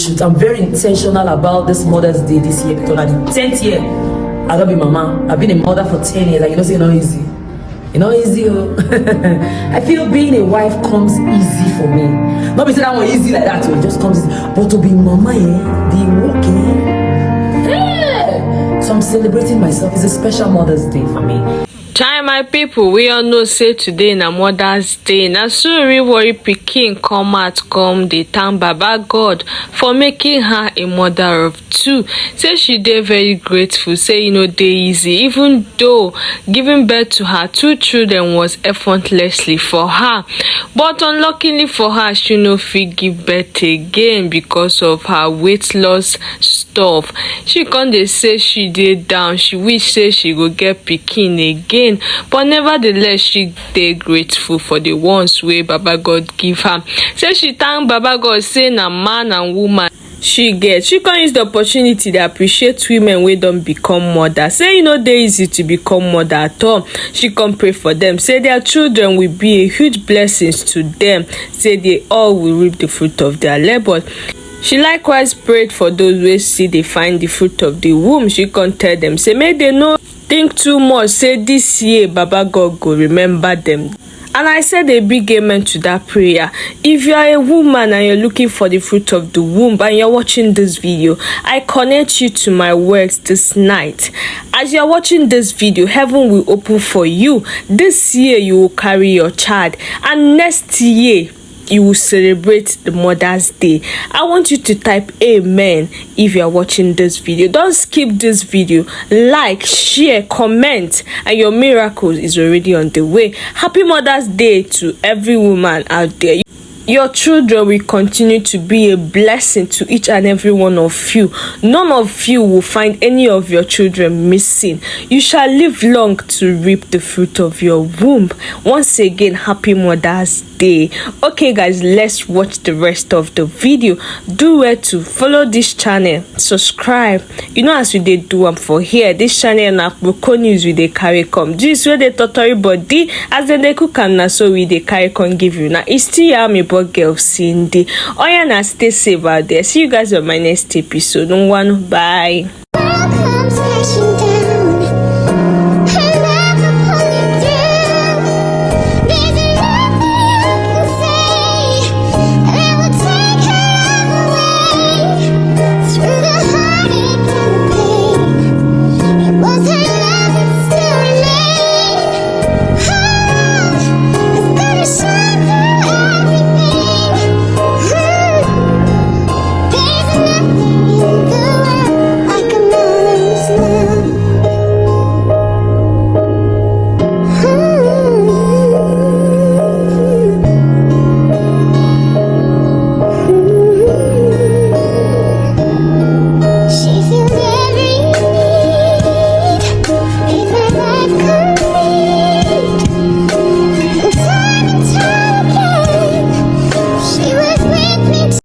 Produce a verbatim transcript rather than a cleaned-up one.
Shoot, I'm very intentional about this Mother's Day this year because na the tenth year I don be mama. I've been a mother for ten years, and you know say e no easy. E no easy o. I feel being a wife comes easy for me. No be say that one easy like that o, e just comes easy. But to be mama, eh, the work, eh. Hey! So I'm celebrating myself. It's a special Mother's Day for me. Chai, my people, we all know say today na Mother's Day. Na so Riwori pikin come out come dey thank Baba God for making her a mother of two. Say she dey very grateful, say e no dey easy, even though giving birth to her two children was effortlessly for her. But unluckily for her, she no fit give birth again because of her weight loss stuff. She come dey say she dey down, she wish say she go get pikin again, but nevertheless, she dey grateful for the ones wey Baba God give her. Say she thank Baba God say na man and woman she get. She come use the opportunity dey appreciate women wey don become mother. Say e no dey easy to become mother at all. She come pray for them, say their children will be a huge blessings to them. Say they all will reap the fruit of their labor. She likewise prayed for those wey still dey find the fruit of the womb. She come tell them say make they no think too much, say this year Baba God go remember them. And I said a big amen to that prayer. If you are a woman and you're looking for the fruit of the womb and you're watching this video, I connect you to my words this night. As you're watching this video, heaven will open for you. This year you will carry your child, and next year you will celebrate the Mother's Day. I want you to type amen if you are watching this video. Don't skip this video. Like, share, comment, and your miracle is already on the way. Happy Mother's Day to every woman out there. Your children will continue to be a blessing to each and every one of you. None of you will find any of your children missing. You shall live long to reap the fruit of your womb. Once again, happy Mother's Day. Okay, guys, let's watch the rest of the video. Do well to follow this channel, subscribe. You know, as we dey do am for here, this channel na Aproko news we dey carry come. This wey dey totori body, as dem dey cook am, na so we dey carry come give you. Na e still am about girl Cindy. Oya na, stay safe out there. See you guys on my next episode. One, bye.